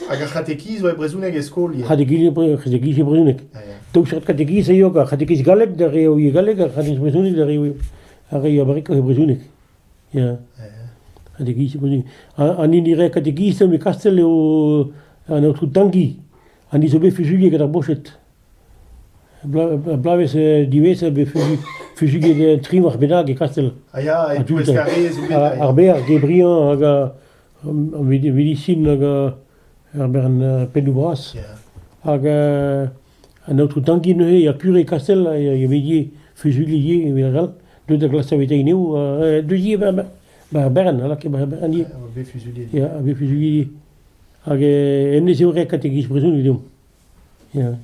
Hag ar c'hatekiz oa e brezhoneg e skol ivez? C'hatekiz e brezhoneg. Daou seurt katekiz a yoa, ar c'hatekiz galleg da re a galleg, ar c'hatekiz brezhoneg da re ar re a e brezhoneg. Ya. Katekiz e brezhoneg. An hini 'rae katekiz e Kastell eo an aotrou Tangi. An hini zo bet fuzuilhet gant ar Boched. Bloavezh diwezhañ bet fuzuilhet tri wech bennak e Kastell. Ah ya, e-touesk ar re zo bet... Ar Berr, Gebrian hag ar medisin hag ar bern pennoù bras. Hag an aotrou Tangi neuze ya kure Kastell a veze fuzuilhet ivez evit ar all. Deuet da glask saveteiñ anezho, deus ivez ba ar bern, a lakae ba ar bern ivez. Bet fuzuilhet. Ya, bet fuzuilhet. Hag hennezh eo ret katekiz brezhoneg deomp. Ya.